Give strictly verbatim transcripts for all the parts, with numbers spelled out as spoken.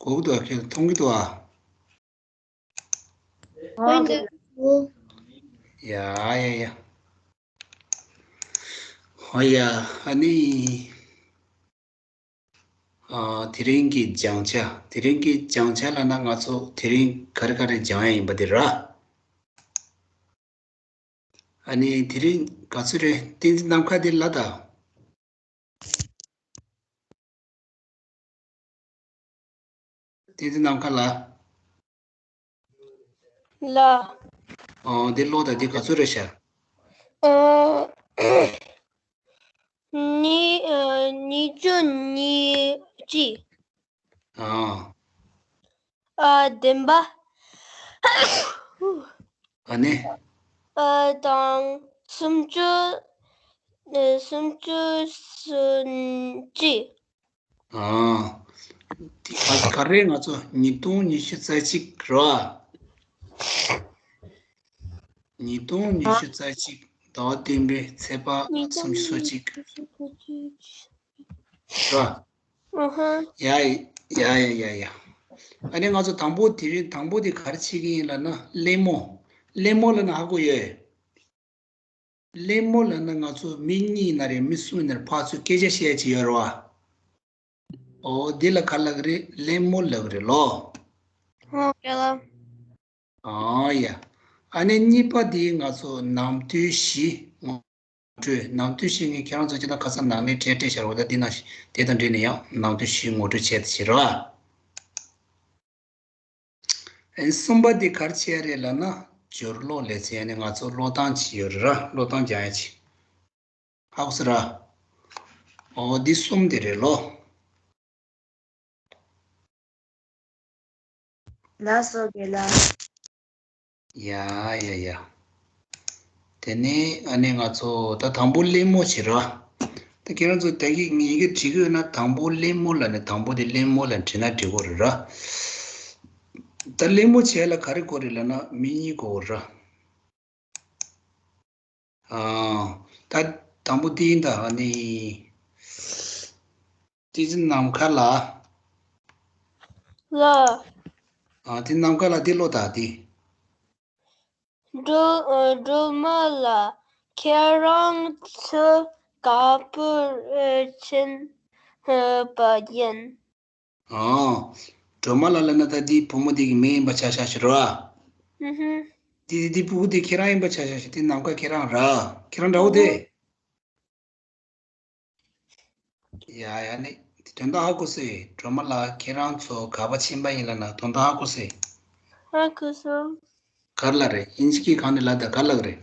གོ་གི་འདུག་ཨ། ཁྱེད་མཐོང་གི་འདུག་ཨ། ཧོན་དུ། ཡ་ཡ་ཡ། ཧོ་ཡ། ཨ་ནི། ཨ། དེ་རིང་གི་སྦྱང་བྱ། དེ་རིང་གི་སྦྱང་བྱ་ལབ་ན་ང་ཚོ་དེ་རིང་ག་རེ་ག་རེ་སྦྱང་ཡ་ཡིན་པ་དེ་ར། ཨ་ནི་དེ་རིང་ག་ཚོད་རེད། བསྟན་འཛིན་ནམ་མཁའ་དེ་ལ་ད། བསྟན་འཛིན་ནམ་མཁའ་ལ། ལ། ཨོ། འདི་ཀློག་དང་འདི་ག་ཚོད་རེད་ཤག་ཨོ། ཉི། ཨ། ཉི་ཤུ་གཉིས་གཅིག་ཨ། ཨ། བདུན་པ། ཨ་ནི། ཨ། དང་སུམ་ཅུ། ཨ། སུམ་ཅུ་སོ་གཅིག་ཨ། དེ་ག་ག་རེ། ང་ཚོ་ཉིས་སྟོང་ཉི་ཤུ་རྩ་གཅིག་རེད་བ། ཉིས་སྟོང་ཉི་ཤུ་རྩ་གཅིག་ཟླ་བ་བདུན་པའི་ཚེས་པ་ཉིས་སྟོང་སུམ་ཅུ་སོ་གཅིག་རེད་བ། ཨ་ཧ། ཡ་ཡ་ཡ་ཡ་ཡ། ཨ་ནི་ང་ཚོ་དང་པོ་དེ་རིང་དང་པོ་དེ་ག་རེ་བྱེད་ཀྱི་ཡིན་ལབ་ན་གླེང་མོ། གླེང་མོ་ལབ་ན་ཧ་གོ་ཡོད། གླེང་མོ་ལབ་ན་ང་ཚོ་མི་གཉིས་ཡིན་ན་རེད། མི་གསུམ་ཡིན་ན་རེད། ཕར་ཚུར་སྐད་ཆ་བཤད་ཀྱི་ཡོད་རེད་བ། ཨོ། འདི་ལ་ག་ལབ་ཀྱི་རེད། གླེང་མོ་ལབ་ཀྱི་རེད་ལོ། ཨོ་ཀེ་ལ། ཨོ་ཡ། ཨ་ནི་གཉིས་པ་དེ་ང་ཚོ་ནམ་དུས་བཞི་ངོ་སྤྲོད། ནམ་དུས་བཞི་ངས་ཁྱེད་རང་ཚོ་ཅི་ལྟར་ཁ་སང་ནང་ནས་སྤྲད་སྤྲད་བཞག་པ་ད་འདི་ན་དེ་དང་འབྲེལ་ནས་ཡང་ནམ་དུས་བཞི་ངོ་སྤྲོད་བྱས་ཏེ་བྱེད་རོགས། ཨ་ནི་གསུམ་པ་འདི་ག་རེ་བྱས་རེད་ལབ་ན་སྦྱོར་ཀློག་ལེ་ཚན། ཡ་ནི་ང་ཚོ་ཀློག་སྟངས་ཅིག་ཡོད་རེད་ར། ཀློག་སྟངས་སྦྱང་ཡ་ཅིག་ཧ་གོ་སོང་ར། ཨོ་འདི་གསུམ་དེ་རེད་ལོ། ལགས་སོ་རྒན་ལགས། ཡ་ཡ་ཡ། དེ་ནས་ཨ་ནི་ང་ཚོ་ད་དང་པོ་གླེང་མོ་བྱེད་ར། ད་ཁྱེད་རང་ཚོ་ད་གི་ཡི་གེ་བྲིས་ཀྱི་ཡོད་ན་དང་པོ་གླེང་མོ་ལབ་ནས་དང་པོ་དེ་གླེང་མོ་ལབ་བྲིས་ན་འགྲིག་གི་རེད་ར། ད་གླེང་མོ་བྱེད་ལ་ག་རེ་དགོས་རེད་ལབ་ན་མི་གཉིས་དགོས་རེད་ར། ཨ། ད་དང་པོ་དེ་ཡིན་ད། ཨ་ནི། བསྟན་འཛིན་ནམ་མཁའ་ལགས། ལགས། ཨ། དེ་ནམ་མཁའ་ལགས་དེ་ཀློག་དང་དེ། སྒྲོལ། ཨ། སྒྲོལ་མ་ལགས། ཁྱེད་རང་ཚོ་ག་པར་ཕྱིན་པ་ཡིན། ཨོ། སྒྲོལ་མ་ལགས་ལབ་ན་ད་འདི་བུ་མོ་འདི་གི་མིང་ཡིན་པ་ཆ་བཞག་ཤི་རོ། ཨུ་ཧུ། འདི་འདི་བུ་འདི་ཁྱེད་རང་ཡིན་པ་ཆ་བཞག་ཤི། འདི་ནམ་མཁའ་ཁྱེད་རང་ར། ཁྱེད་རང་འདྲ་བོ་དེ། ཡ་ཡ་ནི། འདི་དོན་དག་ཧ་གོ་སོང་། སྒྲོལ་མ་ལགས་ཁྱེད་རང་ཚོ་ག་པར་ཕྱིན་པ་ཡིན་ལབ་ན་དོན་དག་ཧ་གོ་སོང་། ཧ་གོ་སོང་། ག་རེ་ལབ་རེད། དབྱིན་ཇི་སྐད་གང་ནས་ལབ་དང་ག་རེ་ལབ་རེད།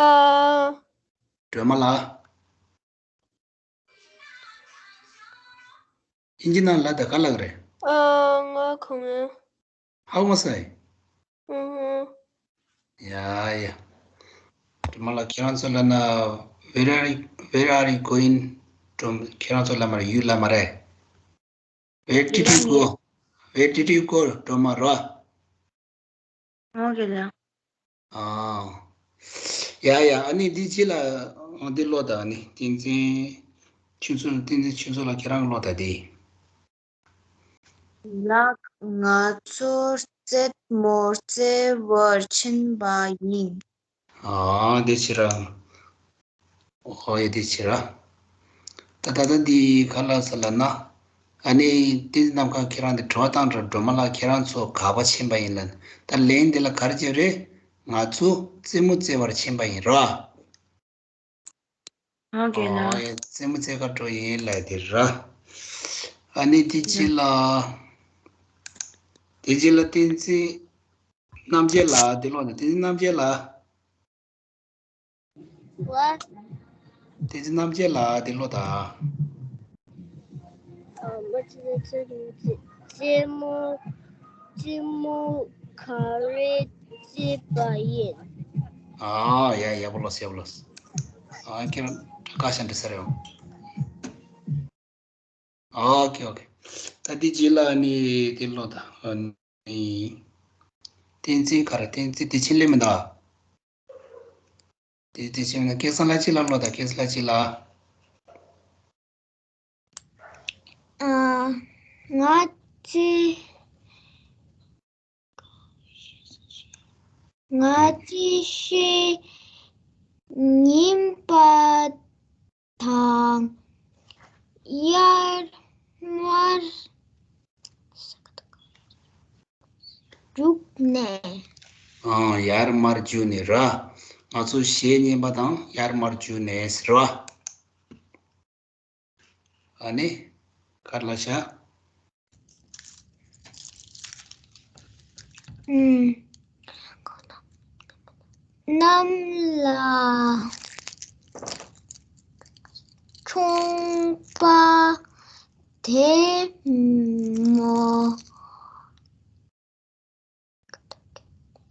ཨ། སྒྲོལ་མ་ལགས། དབྱིན་ཇི་ནང་ལ་ད་ག་ལབ་རེད། ཨ། ང་ཁོང་ཧ་གོ་སོང་། ཨུ་ཧུ། ཡ་ཡ། སྒྲོལ་མ་ལགས་ཁྱེད་རང་ཚོ་ལབ་ན། Where are you, where are you going? སྒྲོལ། ཁྱེད་རང་ཚོ་ལབ་མ་རེད། You ལབ་མ་རེད། Where did you go? Where did you go? སྒྲོལ་མ་རོ། ཨོ་ཀེ་ལགས། ཨ། ཡ་ཡ། ཨ་ནི་འདི་ཅི་ལ། ཨ། འདི་ཀློག་དང་། ཨ་ནི་བསྟན་འཛིན་ཆོས་མཚོ། བསྟན་འཛིན་ཆོས་མཚོ་ལགས་ཁྱེད་རང་ཀློག་དང་འདི། ལགས། ང་ཚོ་རྩེད་མོ་རྩེ་བར་ཕྱིན་པ་ཡིན། ཨ། འདི་ཕྱིར་ར། ཨོ་ཡ། འདི་ཕྱིར་ར། ད་ད་ལྟ་འདི་ག་ལབ་སོང་ལབ་ན། ཨ་ནི་བསྟན་འཛིན་ནམ་མཁའ་ཁྱེད་རང་འདི་དྲི་བ་བཏང་འགྲོ། སྒྲོལ་མ་ལགས་ཁྱེད་རང་ཚོ་ག་པར་ཕྱིན་པ་ཡིན་ལབ། ད་ལན་འདི་ལ་ག་རེ་བརྗོད་རེད། ང་ཚོ་རྩེད་མོ་རྩེ་བར་ཕྱིན་པ་ཡིན་རོ། ཨོ་ཀེ་ལགས། ཨོ་ཡ། རྩེད་མོ་རྩེ་གར་འགྲོ་ཡིན་ལབ་དེ་ར། ཨ་ནི་དེ་རྗེས་ལ། དེ་རྗེས་ལ་བསྟན་འཛིན་རྣམ་རྒྱལ་ལགས་འདི་ཀློག་དང་། བསྟན་འཛིན་རྣམ་རྒྱལ་ལགས། ཝ། བསྟན་འཛིན་རྣམ་རྒྱལ་ལགས་འདི་ཀློག་དང་། ཨ། མ་ཅི་ནས་ཚེ་རིང་ཚེ། རྩེད་མོ། རྩེད་མོ་ག་རེ་རྩེས་པ་ཡིན། ཨ་ཡ། ཡག་པོ་ཀློག་སོང་། ཡག་པོ་ཀློག་སོང་། ཨ། ཁྱེད་རང་བཀའ་ཤག་འདྲི་ས་རེད། ཨོ་ཀེ་ཨོ་ཀེ། ད་འདི་རྗེས་ལ་ནི་དེ་ཀློག་དང་། ཨ་ནི། བསྟན་འཛིན་ག་རེ། བསྟན་འཛིན་བདེ་ཆེན་སླེབས་མི་འདུག་དེ་བདེ་ཆེན་ན་སྐལ་བཟང་ལགས་གཅིག་ལ་ཀློག་དང་། སྐལ་བཟང་ལགས་གཅིག་ལ། ཨ། ང་ ཚེ། ང་ཚོས་གཞས་ཉན་པ་དང་ཡར་མར་རྒྱུགས་ནས། ཨང་། ཡར་མར་རྒྱུགས་ནས་ར། ང་ཚོ་གཞས་ཉན་པ་དང་ཡར་མར་རྒྱུགས་ནས་ཟེར་བ། ཨ་ནི། གར་ལ་བཞག་ཨུམ། གནམ་ལ་མཆོངས་པ་དེ་མོ།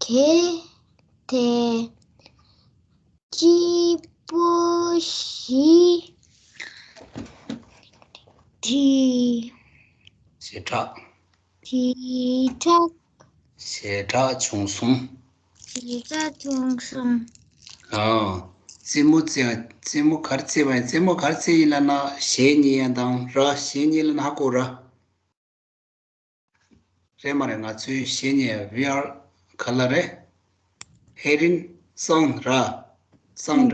གལ་ཏེ་སྐྱིད་པོ་ཞིག་བྲིས། ཞེ་དྲག་ཞེ་དྲག་ཞེ་དྲག་བྱུང་སོང་། ཞེ་དྲག་བྱུང་སོང་། ཨ། རྩེད་མོ་རྩེ་བ། རྩེད་མོ་གར་རྩེ་བ་ཡིན། རྩེད་མོ་གར་རྩེ་ཡིན་ལབ་ན་གཞས་ཉན་ཡ་དང་ར། གཞས་ཉན་ལབ་ན་ཧ་གོ་ར། རེད་མ་རེད། ང་ཚོའི་གཞས་ཉན་ཡ་བྷི་ཨར་ག་ལ་རེད། ཧེ་རིན་སའུན་ར། སའུན།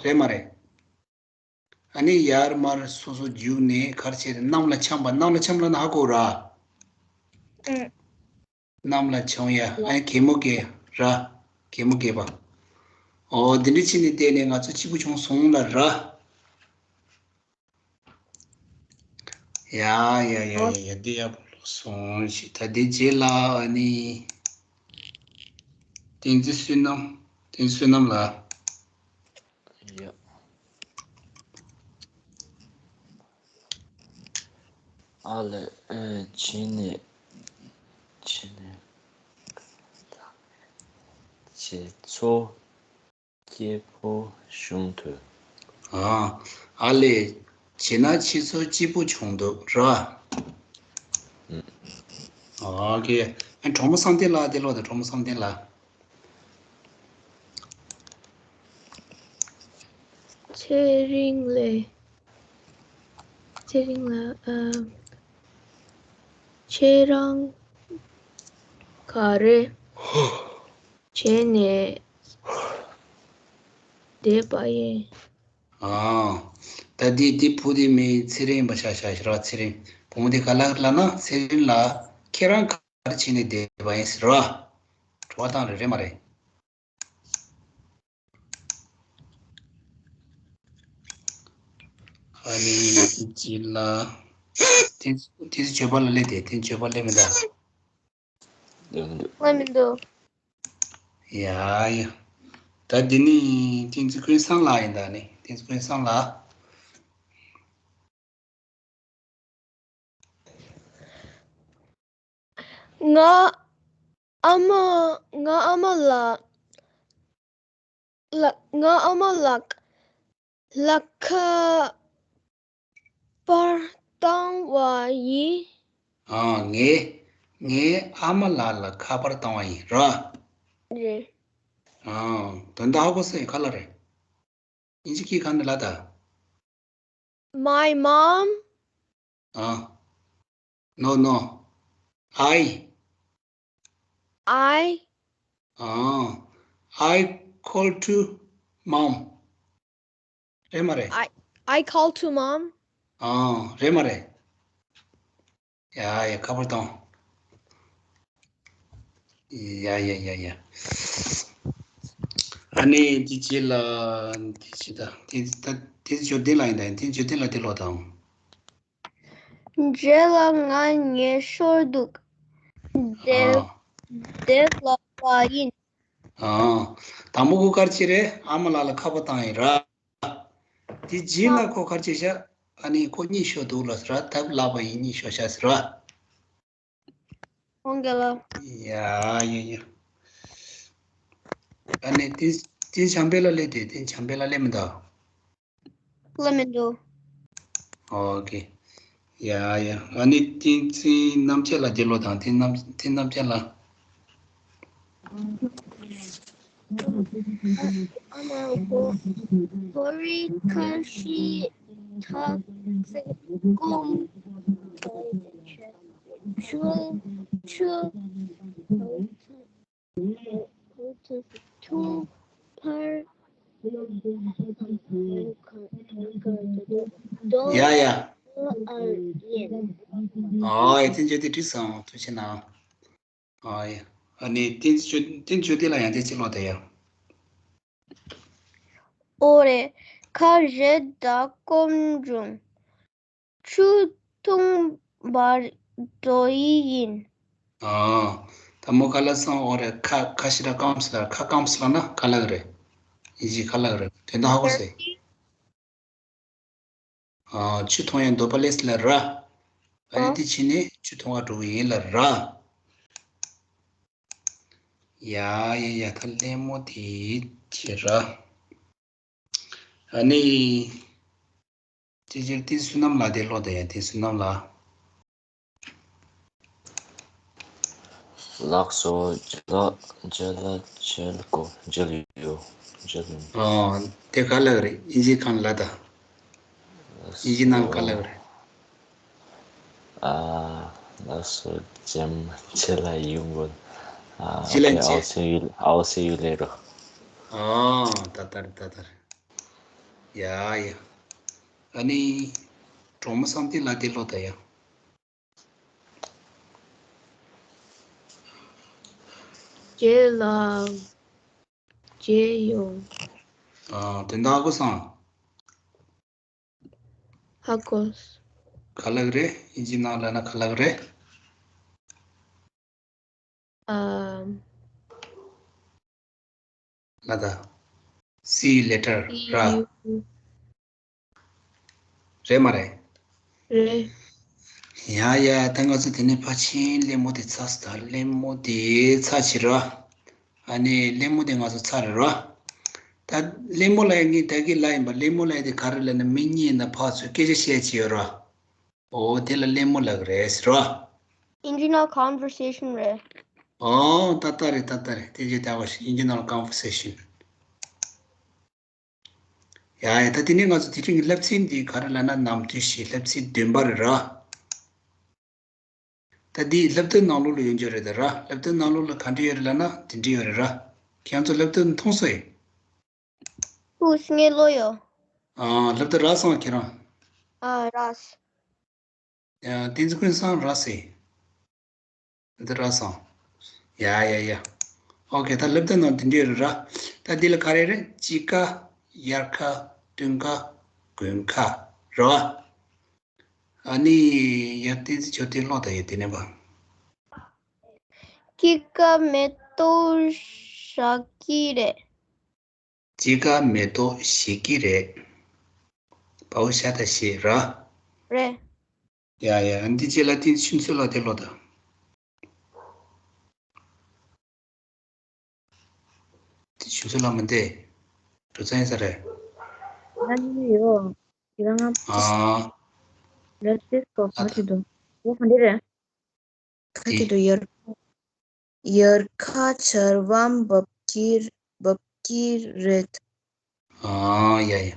རེད་མ་རེད། ཨ་ནི་ཡར་མར་སོ་སོ་རྒྱུགས་ནས་གར་བྱས་ཏེ་གནམ་ལ་འཁྱམས་པ། གནམ་ལ་འཁྱམས་ལབ་ན་ཧ་གོ་ར། ཨུ། གནམ་ལ་མཆོངས་ཡ། ཨ་ནི་གད་མོ་བགད་ར། གད་མོ་བགད་པ། ཨོ་འདི་འདྲ་བྱས་ནས་བསྡད་ནས་ང་ཚོ་སྐྱིད་པོ་བྱུང་སོང་ལབ་ར། ཡ་ཡ་ཡ་ཡ་ཡ། འདི་ཡག་པོ་ལོས་སོང་ཞིག་ད་འདི་རྗེས་ལ་ཨ་ནི། བསྟན་འཛིན་བསོད་ནམས། བསྟན་འཛིན་བསོད་ནམས་ལགས། ཡ། ཨ་ལས། ཨེ། བྱས་ནས། བྱས་ནས། བྱས་ཚོ། སྐྱིད་པོ་བྱུང་དུས། ཨ། ཨ་ལས། བྱས་ན་ཁྱེད་ཚོ་སྐྱིད་པོ་བྱུང་འདུག་ར། ཨུ། ཨོ་ཁེ། ཨ། གྲོགས་མོ་བསམ་གཏན་ལགས་དེ་ལོ་དང་། གྲོགས་མོ་བསམ་གཏན་ལགས། ཚེ་རིང་ལགས། ཚེ་རིང་ལགས། ཨ། ཁྱེད་རང་ག་རེ་བྱས་ནས་བསྡད་པ་ཡིན། ཨ། ད་འདི་འདི་བུ་དེ་མིང་ཚེ་རིང་ཡིན་པ་ཆགས་ཤག་ཟེར་བ། ཚེ་རིང་། བུ་མོ་དེ་ག་ལ་ལབ་ན་ཚེ་རིང་ལགས། ཁྱེད་རང་ག་རེ་བྱས་ནས་བསྡད་པ་ཡིན་ཟེར་བ། དྲི་བ་བཏང་རེད། རེད་མ་རེད། ཨ་ནི་ཅི་ལ། དེ་དེ་ཚོ་བརྗོད་པ་ལ་སླེབས་ཏེ། དེ་བརྗོད་པ་སླེབས་མི་འདུག་སླེབས་མི་འདུག་སླེབས་མི་འདུག་ཡ་ཡ། ད་འདི་ནི་བསྟན་འཛིན་ཀུན་བཟང་ལགས་ཡིན་ད། ནི་བསྟན་འཛིན་ཀུན་བཟང་ལགས། ང་ཨ་མ། ང་ཨ་མ་ལ་ལ། ང་ཨ་མ་ལ་ལ་ཁ་པར་བཏང་བ་ཡིན། ཨ། ངས་ངས་ཨ་མ་ལགས་ལ་ཁ་པར་བཏང་བ་ཡིན་ར། རེད། ཨ། དོན་དག་ཧ་གོ་སོང་། ག་ལ་རེད། དབྱིན་ཇི་སྐད་གང་ནས་ལབ་ད། My mom. ཨ། No, no. I. I. ཨ། I call to mom. རེད་མ་རེད། I, I call to mom. ཨ། རེད་མ་རེད། ཡ་ཡ། ཁ་པར་བཏང་། ཡ་ཡ་ཡ་ཡ། ཨ་ནི་འདི་རྗེས་ལ། འདི་རྗེས་ད། འདི་ད་འདི་འབྱོར་ལྡན་ལགས་ཡིན་ད། འདི་འབྱོར་ལྡན་ལགས་འདི་ལོ་དང་། རྗེས་ལ་ང་ངའི་ཞོར་འདུག་དེ་ཨ། དེ་ལབ་པ་ཡིན། ཨ། དང་པོ་ཁོ་ག་རེ་བྱས་རེད། ཨ་མ་ལགས་ལ་ཁ་པར་བཏང་ཡིན་ར། དེ་རྗེས་ལ་ཁོ་ག་རེ་བྱས་ཤག་ཨ་ནི་ཁོ་གཉིད་ཤོར་འདུག་ལབ་ཟེར་ར། ཐབས་ལབ་པ་ཡིན། གཉིད་ཤོར་ཤག་ཟེར་ར། ཁོང་ག་ལ། ཡ་ཡ་ཡ། ཨ་ནི་དེ་དེ་བྱམས་པའི་ལ་སླེབས་ཏེ། དེ་བྱམས་པའི་ལ་སླེབས་མི་འདུག་སླེབས་མི་འདུག་ཨོ་ཁེ། ཡ་ཡ། ཨ་ནི་བསྟན་འཛིན་རྣམ་རྒྱལ་ལགས་འདི་ལོ་དང་། བསྟན་རྣམ་བསྟན་རྣམ་རྒྱལ་ལགས། ཨ་མ་གོ་གོ་རི་ཁ་ཤི་ཐག་ཚེ་ཀོང་། ཆུ་ཆུ་ཆུ་ཕར། ཡ་ཡ། ཨ་ཡ། བསྟན་བཅོས་དེ་འགྲིག་སོང་། ཐུགས་རྗེ་གནང་། ཨ་ཡ། ཨ་ནི་བསྟན་བཅོས་བསྟན་བཅོས་དེ་ལ་ཡང་དེ་ཅི་ལོ་དེ་ཡ། ཨོ་རེད། ཁ་རེ་ད་སྐོམ་བྱུང་། ཆུ་འཐུང་བར་འགྲོ་ཡི་ཡིན། ཨ། ད་མོ་ག་ལ་སང་ཨོ་རེད། ཁ་ཁ་ཤི་ར་སྐམ་སི་ལ། ཁ་སྐམ་སི་ལ་ན་ག་ལ་གི་རེད། ཡི་ཇི་ག་ལ་གི་རེད། དོན་དག་ཧ་གོ་སེ། ཨ། ཆུ་འཐུང་ཡང་འདོད་པ་སླེབས་སི་ལ་ར། ཨ་ནི་ཨ། དེ་ཕྱིན་ནས་ཆུ་འཐུང་བར་འགྲོ་གི་ཡིན་ལ་ར། ཡ་ཡ་ཡ། ད་གླེང་མོ་དེ་བྱེད་ར། ཨ་ནི། ཅི་ཅིར་ཏིན་བསོད་ནམས་ལགས་དེ་ཀློག་དང་ཡ། ཏིན་བསོད་ནམས་ལགས། ལགས་སོ། ཇ་ལ་ཇ་ལ་ཇལ་གོ་ཇལ་ཡོ་ཇལ་ཡོ། ཨོ། དེ་ག་ལ་གི་རེད། ཨིན་ཇི་གང་ལ་ད། ཨིན་ཇི་ནང་ག་ལ་གི་རེད། ཨ། ལགས་སོ། ཇེམ་ཇེ་ལ་ཡུང་གོ། ཨ། ཇི་ལ་ཇེ། I'll see you, I'll see you later. ཨ། ད་ལྟར་ད་ལྟར། ཡ་ཡ། ཨ་ནི། གྲོགས་མོ་བསམ་གཏན་ལགས་དེ་ཀློག་དང་ཡ། ཇེ་ལ་ཇལ་ཡོ། ཨ། དོན་དག་ཧ་གོ་སོང་། ཧ་གོ། ག་ལ་གི་རེད། ཨིན་ཇི་ནང་ལ་ན་ག་ལ་གི་རེད། ཨམ། ལ་ད། See you later. See ར། you. རེད་མ་རེད། རེད། ཡ་ཡ། ད་ང་ཚོ་དེ་ནས་ཕར་ཕྱིན། གླེང་མོ་དེ་ཚར་སོང་། ད་གླེང་མོ་དེ་ཚར་བྱེད་ར། ཨ་ནི་གླེང་མོ་དེ་ང་ཚོ་ཚར་རེད་ར། ད་གླེང་མོ་ལབ་ཡ་ངས་ད་གིན་ལབ་ཡིན་པ། གླེང་མོ་ལབ་ཡ་དེ་ག་རེ་ལབ་ན། མི་གཉིས་ནས་ཕར་ཚུར་སྐད་ཆ་བཤད་བྱས་ཡོད་ར། ཨོ། དེ་ལ་གླེང་མོ་ལབ་ཀྱི་རེད་ཟེར་ར། Internal conversation རེད། ཨོ། ད་ལྟ་རེད། ད་ལྟ་རེད། དེ་ཅི་ལྟ་བ་ཞིག Internal conversation། ཡ་ཡ། ད་དེ་ནས་ང་ཚོ་དེ་རིང་གི་བསླབ་ཚན་འདི་ག་རེ་ལབ་ན། ནམ་དུས་བཞི། བསླབ་ཚན་བདུན་པ་རེད་ར། ད་འདི་སློབ་དེབ་ནང་ལོགས་ལ་ཡོད་རྒྱུ་རེད་ད་ར། སློབ་དེབ་ནང་ལོགས་ལ་ག་འདྲ་ཡོད་རེད་ལབ་ན་དེ་འདྲ་ཡོད་རེད་ར། ཁྱེད་ཚོ་སློབ་དེབ་མཐོང་སོང་ངས། ཨུ་ངས་ཀློག་ཡོད། ཨ། སློབ་དེབ་རག་སོང་ཁྱེད་རང་། ཨ། རག་སོང་། ཡ། བསྟན་འཛིན་ཀུན་བཟང་རག་སོང་། སློབ་དེབ་རག་སོང་། ཡ་ཡ་ཡ། ཨོ་ཁེ། ད་སློབ་དེབ་ནང་དེ་འདྲ་ཡོད་རེད་ར། ད་འདི་ལ་ག་རེ་རེད། དཔྱིད་ཀ། དབྱར་ཁ། སྟོན་ཁ། དགུན་ཁ་རེད་བ། ཨ་ནི་ཡར་བསྟན་འཛིན་ཆོས་སྒྲོན་ཀློག་དང་། ཡ། དེ་ནས་པ། དཔྱིད་ཀ་མེ་ཏོག་བཞད་ཀྱི་རེད། དཔྱིད་ཀ་མེ་ཏོག་བཞད་ཀྱི་རེད། བའོ་ཞ་ད་བཞད་ར། རེད། ཡ་ཡ། འདི་རྗེས་ལ་བསྟན་འཛིན་ཆོས་འཛིན་ལགས་དེ་ཀློག་དང་། དེ་ཆུ་ཚོད་ལ་མི་འདེ། འགྲོ་ཚར་ཡིན་ས་རེད། ང་ནི་ཡོད། ཁྱེད་རང་ང་། ཨ། ལབ་དེ་སོ་ཨ་མ་ད་ཅི་འདུག་འོ་ག་འདི་རེད། ཁ་དེ་ཅི་འདུག་ཡར། ཡར་ཁ་ཆར་པ་འབབ་ཀྱི་འབབ་ཀྱི་རེད། ཨ། ཡ་ཡ།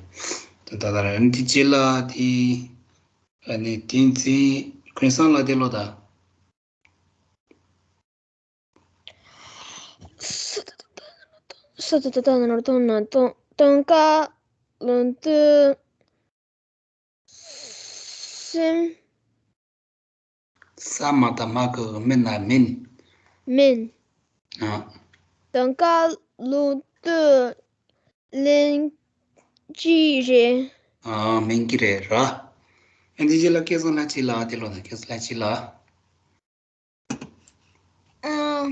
ད་ད་ད་ར་འདི་རྗེས་ལ་དེ། ཨ་ནི་བསྟན་འཛིན་ཀུན་བཟང་ལགས་དེ་ཀློག་དང་། ས་ཏ་ཏ་ཏ་ན་རོ་ཏོ་ན་ཏོ། སྟོན་ཁ་ལོ་དུས་སེམས། ས་མ་ད་མ་གི་མི་ན་མིན། མིན། ཨ། སྟོན་ཁ་ལོ་དུས་ལེན་གྱི་རེད། ཨ། མིན་གྱི་རེད་ར། ཨ་འདི་རྗེས་ལ་སྐལ་བཟང་ལགས་ཅིག་ལ་དེ་ཀློག་དང་། སྐལ་བཟང་ལགས་ཅིག་ལ། ཨ།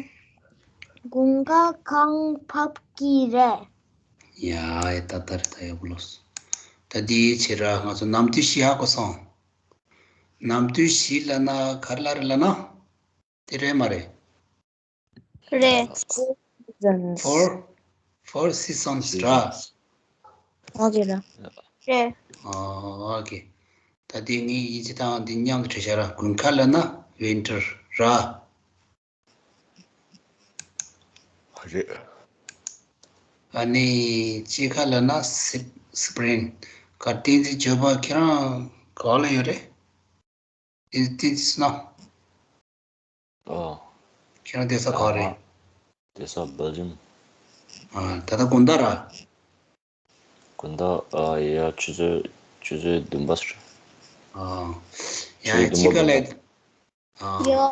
དགུན་ཁ་ཁངས་ཕབ་ཀྱི་རེད། ཡ་ཡ། ད་ད་རེད། ད་ཡག་པོ་ཀློག་སོང་། ད་འདི་ཡི་ཕྱིར་ར་ང་ཚོ་ནམ་དུས་བཞི་ཧ་གོ་སོང་། ནམ་དུས་བཞི་ལབ་ན་ག་རེ་ལབ་རེད་ལབ་ན། དེ་རེད་མ་རེད། རེད། Four seasons. Four, four seasons ར། ཨོ་ཁེ་ར། རེད། ཨོ་ཁེ། ད་དེ་ངས་ཡིན་གཅིག་དང་འདི་མཉམ་དུ་བྲིས་བཞག་ར། དགུན་ཁ་ལབ་ན་winter ར། རེད། ཨ་ནི་དཔྱིད་ཁ་ལབ་ན་སི་སི་པྲིང་། ག་བསྟན་འཛིན་ཇོ་པ་ཁྱེད་རང་ག་ལ་ཡོད་རེད། བསྟན་བསྟན་འཛིན་བསོད་ནམས། ཨོ། ཁྱེད་རང་བསྡད་ས་ག་རེད། བསྡད་ས་སྦེལ་ཇམ། ཨ། ད་ལྟ་དགོང་དག་ར། དགོང་དག་ཨ་ཡ་ཆུ་ཚོད་ཆུ་ཚོད་བདུན་པ་ཟེར། ཨ། ཡ། ཆུ་ཚོད་བདུན་པ་དཔྱིད་ཀ་ལས། དགོང་དག་ཨ། ཡོ།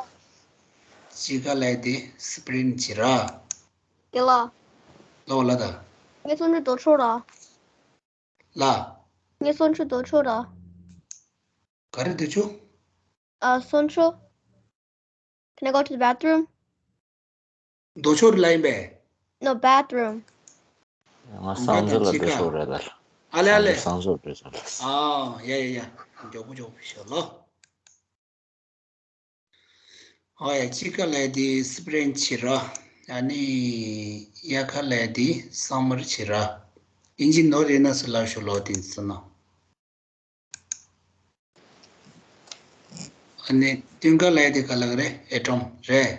དཔྱིད་ཀ་ལས་དེ་སི་པི་རིན་བྱེད་ར། དེ་ལ། ལོ་ལ་ད། ངས་སོན་ཆུ་རྡོ་ཆོ་ར། ལ། ངས་སོན་ཆུ་རྡོ་ཆོ་ར། ག་རེ་རྡོ་ཆོ། ཨ། སོན་ཆུ། Can I go to the bathroom? རྡོ་ཆོ་ར་ལ་ཡིན་པས། No, bathroom. ང་གསང་སྤྱོད་ལ་འགྲོ་ཤོག་རེད་ལ། ཨ་ལེ་ཨ་ལེ། གསང་སྤྱོད་འགྲོ་ཤོག་ལ། ཨ། ཡ་ཡ་ཡ། མགྱོགས་པོ་མགྱོགས་པོ་ཤོག་ལོ། ཨ་ཡ། དཔྱིད་ཀ་ལས་དེ་སི་པི་རིན་བྱེད་ར། ཨ་ནི་དབྱར་ཁ་ལས་དེ་སམ་མར་བྱེད་ར། ཨིན་ཇི་ནོར་ཡིན་ན་སུ་ལ་ཤོ་ལོ་དེ་ཚོ་ན། ཨ་ནི་སྟོན་ཁ་ལས་དེ་ག་ལ་ག་རེད། ཨེ་ཊོམ་རེད།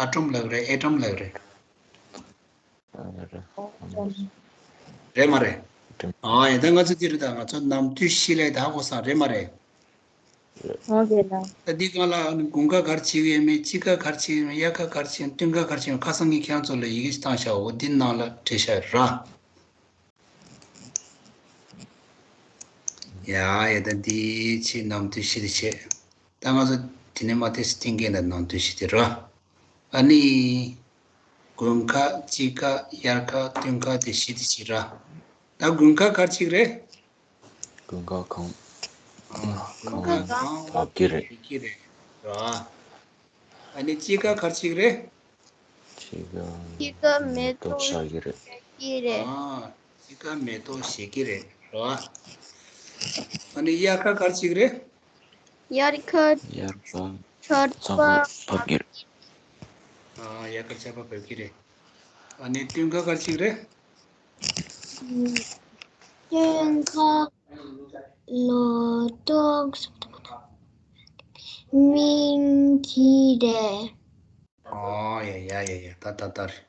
ཨ་ཊོམ་ལ་ག་རེད། ཨེ་ཊོམ་ལ་ག་རེད། རེད་མ་རེད། ཨ་ཡ། ད་ང་ཚོ་དེ་རེད། ད་ང་ཚོ་ནམ་དུས་བཞི་ལས་ད་ཧ་གོ་སོང་རེད་མ་རེད། ཨོ་ཁེ་ལ། ད་འདི་སྒང་ལ་དགུན་ཁ་ག་རེ་བྱེད་ཀྱི་ཡོད་མེད། དཔྱིད་ཁ་ག་རེ་བྱེད་ཀྱི་ཡོད་མེད། དབྱར་ཁ་ག་རེ་བྱེད། སྟོན་ཁ་ག་རེ་བྱེད་ཡོད། ཁ་སང་ངས་ཁྱེད་རང་ཚོ་ལ་ཡི་གེ་ཞིག་བཏང་བཞག་འོ་འདི་ནང་ལ་བྲིས་བཞག་ར། ཡ་ཡ། ད་འདི་ཕྱི་ནམ་དུས་བཞི་དེ་བྱས། ད་ང་ཚོ་དེ་ནས་མ་དེ་སྟེང་གེ་ན་ནམ་དུས་བཞི་དེ་ར། ཨ་ནི་དགུན་ཁ་དཔྱིད་ཁ་དབྱར་ཁ་སྟོན་ཁ་དེ་བཞི་དེ་བྱས་ར། ད་དགུན་ཁ་ག་རེ་བྱེད་ཀྱི་རེད། དགུན་ཁ་གངས། ཨ། དགུན་ཁ་གངས་བབས་ཀྱི་རེད། བབས་ཀྱི་རེད་ར། ཨ་ནི་དཔྱིད་ཁ་ག་རེ་བྱེད་ཀྱི་རེད། དཔྱིད་ཁ་དཔྱིད་ཁ་མེ་ཏོག་ཤར་གྱི་རེད། ཡི་རེད། ཨ། དཔྱིད་ཁ་མེ་ཏོག་བཞད་ཀྱི་རེད་ར། ཨ་ནི་དབྱར་ཁ་ག་རེ་བྱེད་ཀྱི་རེད། དབྱར་ཁ་དབྱར་ཁ་ཆར་ཆར་པ། པ་བབས་ཀྱི་རེད། ཨ། དབྱར་ཁ་ཆར་པ་བབས་ཀྱི་རེད། ཨ་ནི་སྟོན་ཁ་ག་རེ་བྱེད་ཀྱི་རེད། སྟོན་ཁ་ལོ་ཏོག་སྨིན་གྱི་རེད། ཨོ་ཡ་ཡ་ཡ་ཡ། ད་ད་ད་རེད།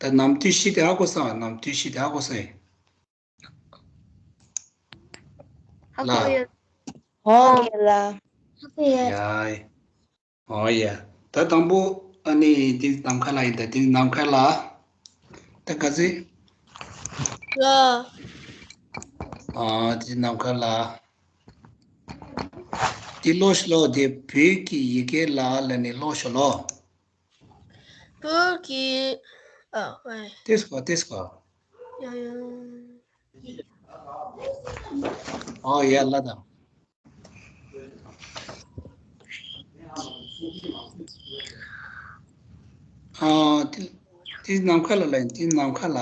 ད་ནམ་དུས་བཞི་དེ་ཧ་གོ་སོང་། ནམ་དུས་བཞི་དེ་ཧ་གོ་སོང་། ཧ་གོ་ཡོད། ཨོ་ཁེ་ལ། ཧ་གོ་ཡོད། ཡ། ཨོ་ཡ། ད་དང་པོ་ཨ་ནི་འདི་ནམ་མཁའ་ལ་ཡིན། ད་འདི་ནམ་མཁའ་ལ། ད་ག་ཚོད། ལ། ཨ། འདི་ནམ་མཁའ་ལ། འདི་ཀློག་ཤོག་ལོ། འདི་བོད་ཀྱི་ཡི་གེ་ལ་ལ་ནི་ཀློག་ཤོག་ལོ། བོད་ཀྱི། ཨ། ཨེ། ཏེས་ཀོ་ཏེས་ཀོ། ཡ་ཡ། ཨོ་ཡ་ལ་ད། ཨ། ཏི་ཏི་ནམ་མཁའ་ལ་ལ་ཡིན། ཏི་ནམ་མཁའ་ལ།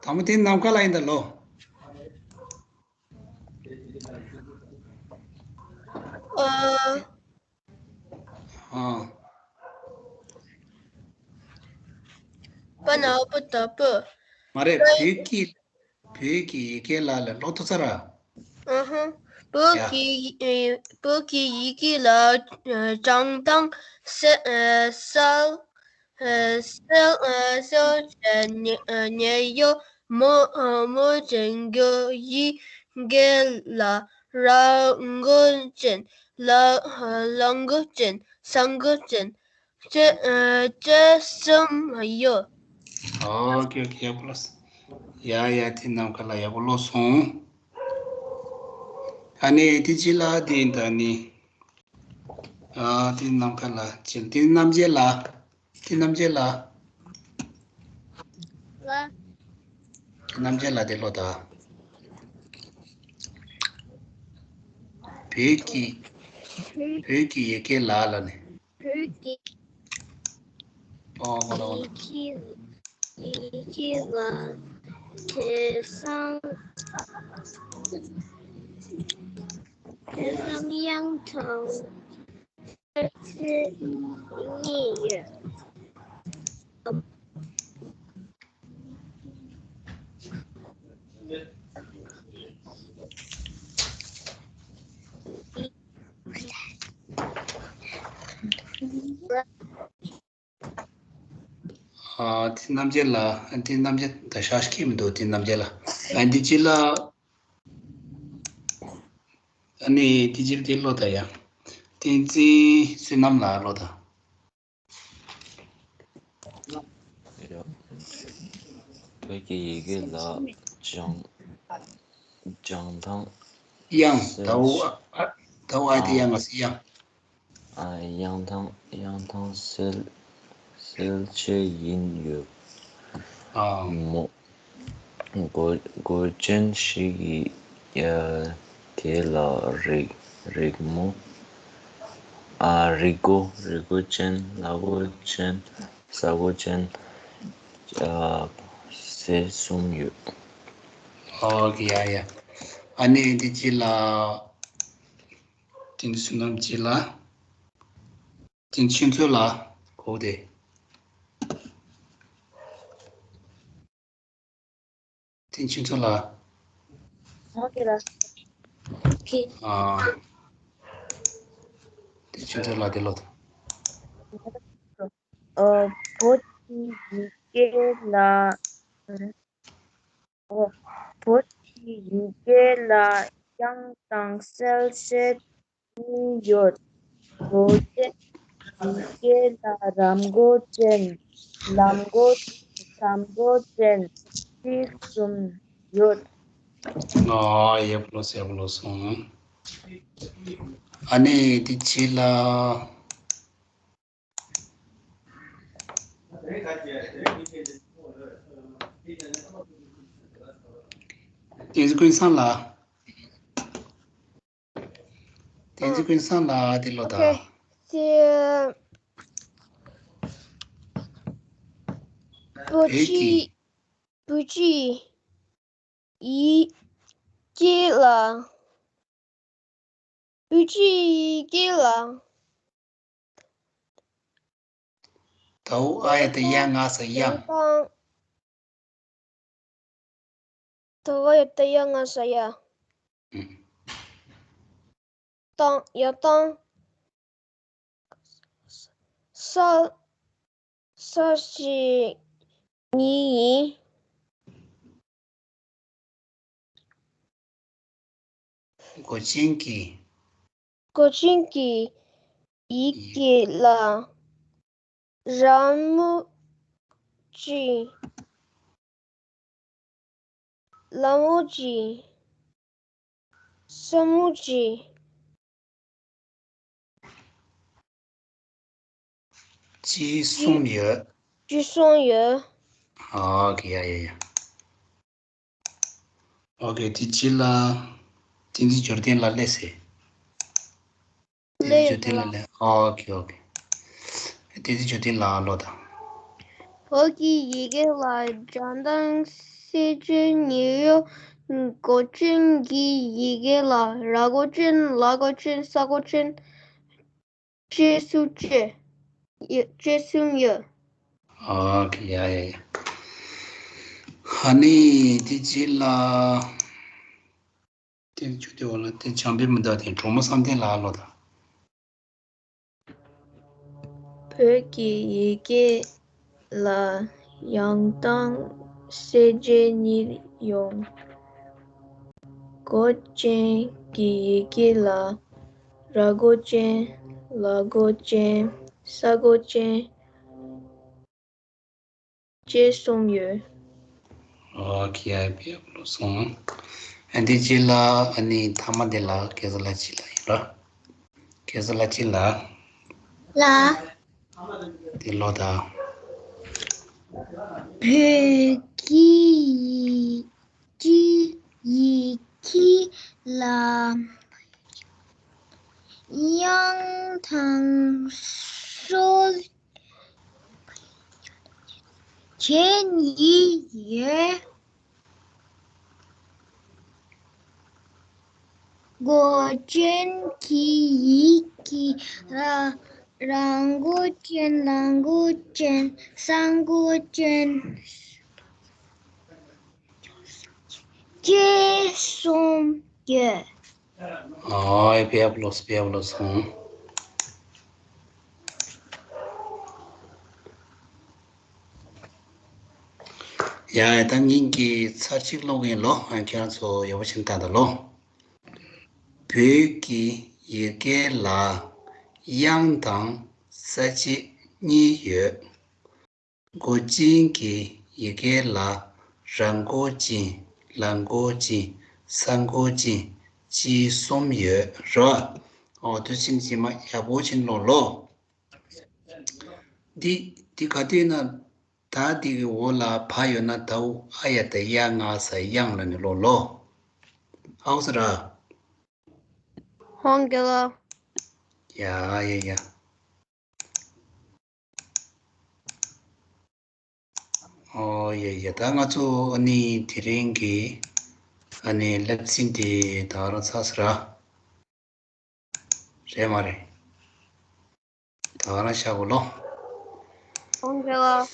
དང་པོ་ཏི་ནམ་མཁའ་ལ་ཡིན་ད་ལོ། ཨ། ཨ། པ་ན་པ་ད་པུ། མ་རེད། བོད་ཀྱི་བོད་ཀྱི་ཡི་གེ་ལ་ལ་ཀློག་ཐུབ་ས་ར། ཨ་ཧ། བོད་ཀྱི་ཨེ། བོད་ཀྱི་ཡི་གེ་ལ་ཨ། བྱང་ཐང་གསལ་ཨ། གསལ་ཨ། གསལ་ཨ། གསལ་བྱེད་ཉེ་ཨ། ཉེ་ཡོད་མོ་ཨ། མོ་ཅན་གྱི་ཡི་གེ་ལ་ར་མགོ་ཅན་ལ་ལ་མགོ་ཅན་ས་མགོ་ཅན་ཅེས་ཨ། ཅེས་གསུམ་ཡོད། ཨོ་ཁེ་ཨོ་ཁེ། ཡག་པོ་ལོས། ཡ་ཡ། ཏི་ནམ་མཁའ་ལ་ཡག་པོ་ཀློག་སོང་། ཨ་ནི་ཏི་ཅི་ལ་དེ་ད་ནི། ཨ། ཏི་ནམ་མཁའ་ལ་ཅི། ཏི་རྣམ་རྒྱལ་ལ། ཏི་རྣམ་རྒྱལ་ལ། ལ། ཏི་རྣམ་རྒྱལ་ལ་དེ་ཀློག་ད། བོད་ཀྱི་བོད་ཀྱི་ཡི་གེ་ལ་ལ་ནི། བོད་ཀྱི་ཨོ་ཁོ་ལ་ཁོ་ལ། ཡི་གེ་ཡི་གེ་ལ་དེང་སང་དེང་སང་དབྱངས་གྲངས་ཚེ་གཉིས་ཡོད། ཨ། ཏི་རྣམ་རྒྱལ་ལ། ཏི་རྣམ་རྒྱལ་ད་ཤ་ཤ་ཁེ་མི་འདུག་ཏི་རྣམ་རྒྱལ་ལ། ཨ། འདི་ཅི་ལ། ཨ་ནི་ཏི་ཅི་ལ་དེ་ཀློག་ད་ཡ། བསྟན་འཛིན་བསོད་ནམས་ལ་ཀློག་ད། བོད་ཀྱི་ཡི་གེ་ལ་སྦྱང་སྦྱང་ཐང་དབྱངས། སེལ། ད་འོ་ཨ་ད་འོ་ཨ་དེ་དབྱངས་ང་ཟེར་དབྱངས། ཨ་དབྱངས་ཐང་དབྱངས་ཐང་སེལ་སེལ་བྱེད་ཡིན་ཡོད། ཨ། མོ། མགོ་མགོ་ཅན་ཞིག་གིས་ཡ་དེ་ལ་རིག་རིག་མོ། ཨ་རིག་མགོ་རིག་མགོ་ཅན་ལག་མགོ་ཅན་ས་མགོ་ཅན་ཨ་ཟེར་གསུངས་ཡོད། ཨོ་ཁེ་ཡ་ཡ། ཨ་ནི་འདི་ཅི་ལ། དེ་ཚོ་རྣམས་ཅི་ལ། དེ་ཁྱེད་ཚོ་ལ་གོ་དེ། དེ་ཁྱེད་ཚོ་ལ། ཨོ་ཁེ་ལ། ཁེ། ཨ། དེ་ཁྱེད་ཚོ་ལ་དེ་ལོ། ཨ། བོད་ཀྱི་ཡི་གེ་ལ། ཨོ། བོད་ཀྱི་ཡི་གེ་ལ་དབྱངས་དང་གསལ་བྱེད་གཉིས་ཡོད། མགོ་ཅན་ཡི་གེ་ལ་རམ་མགོ་ཅན། ལམ་མགོ་ཅན། ས་མགོ་ཅན། ཅེས་གསུམ་ཡོད། ཨ་ཡག་པོ་ལོ་ཡག་པོ་ལོ་སོང་། ཨ་ནི་དེ་ཅི་ལ། དེ་ཚོ་ཀུན་བཟང་ལ། དེ་ཚོ་ཀུན་བཟང་ལ་དེ་ལོ་ད། Okay. ཚེ། བོད་ཀྱི་བོད་ཀྱི་ཡི་གེ་ལ། བོད་ཀྱི་ཡི་གེ་ལ། ད་འོ་ཨ་ཡ་ད་ཡ་ང་ས་ཡ། དང་། ད་འོ་ཡ་ད་ཡ་ང་ས་ཡ། དང་ཡ་དང་། ས། ས་ཞིག་ཉིད་ཡིན། མགོ་ཅན་གྱི། མགོ་ཅན་གྱི་ཡི་གེ་ལ་ར་མོ་ཅི། ལ་མོ་ཅི། ས་མོ་ཅི། ཅི་གསུངས་ཡོད། ཅི་གསུངས་ཡོད། ཨོ་ཁེ་ཡ་ཡ་ཡ། ཨོ་ཁེ་དེ་ཅི་ལ། དེ་འདི་འབྱོར་ལྡན་ལ་སླེབས་སེ། དེ་འདི་འབྱོར་ལྡན་ལ་སླེབས། ཨོ་ཁེ་ཨོ་ཁེ། དེ་འདི་འབྱོར་ལྡན་ལ་ལོ་དང་། བོད་ཀྱི་ཡི་གེ་ལ་སྦྱང་དང་གསལ་བྱེད་གཉིས་ཡོད། མགོ་ཅན་གྱི་ཡི་གེ་ལ་ར་མགོ་ཅན་ལ་མགོ་ཅན་ས་མགོ་ཅན། ཅེས་སུ་ཅེས། ཡ། ཅེས་སུ་ཡ། ཨ་ཁེ་ཡ་ཡ་ཡ། ཧ་ནི་དེ་ཅི་ལ། དེ་ཆུ་དེ་བ་ལ་དེ་བྱམས་པའི་མི་འདའ་དེ་གྲོགས་མོ་བསམ་གཏན་ལ་ལོ་དང་། བོད་ཀྱི་ཡི་གེ་ལ་ཡང་དང་གསལ་བྱེད་གཉིས་ཡོད། མགོ་ཅན་གྱི་ཡི་གེ་ལ་ར་མགོ་ཅན། ལ་མགོ་ཅན། ས་མགོ་ཅན། ཅེས་གསུངས་ཡོད། ཨོ་ཁེ་ཡ་ཡ་ལོ་སོང་། ཨ་འདི་ཅི་ལ་ཨ་ནི་ཐ་མ་འདི་ལ་གེ་ས་ལ་ཅི་ལ་ཡིན་ར། གེ་ས་ལ་ཅི་ལ། ལ། དེ་ལོ་ད། བོད་ཀྱི་ཡི་ཀྱི་ཡི་གེ་ལ་དབྱངས་དང་གསལ་བྱེད་གཉིས་ཡོད། མགོ་ཅན་གྱི་ཡི་གེ་ལ་ར་མགོ་ཅན། ལ་མགོ་ཅན། ས་མགོ་ཅན། ཅེས་གསུངས་ཡོད། ཨོ་ཡ་ཕེབས་ལོ་ཕེབས་ལོ་སོང་། ཡ་ད་ངིན་གྱི་ཚར་གཅིག་ཀློག་གིན་ལོ། ཁྱེད་རང་ཚོ་ཡག་པོ་ཕྱིན་ད་ད་ལོ། བོད་ཀྱི་ཡི་གེ་ལ་དབྱངས་དང་གསལ་བྱེད་གཉིས་ཡོད། མགོ་ཅན་གྱི་ཡི་གེ་ལ་ར་མགོ་ཅན། ལ་མགོ་ཅན། ས་མགོ་ཅན། ཅན་གསུམ་ཡོད་རེད་བ། ཨོ་དེ་ཕྱིན་ཅི་མ་ཡག་པོ་ཕྱིན་ཀློག་ཀློག་འདི་འདི་ག་དུས་ན། ད་འདི་གི་འོག་ལ་བ་ཡོད་ན་ད་འུ་ཨ་ཡ་ད་ཡ་ང་ས་ཡང་ལ་ནི་ཀློག་ཀློག་ཨའོ་ས་ར། ཧོང་གེ་ལོ། ཡ་ཡ་ཡ། ཨོ་ཡ་ཡ། ད་ང་ཚོ་ཨ་ནི་དེ་རིང་གི་ཨ་ནི་ལེབ་སིན་དེ་ད་རང་ཚ་ས་ར། རེད་མ་རེད། ད་རང་ཤ་གོ་ལོ། ཧོང་གེ་ལོ།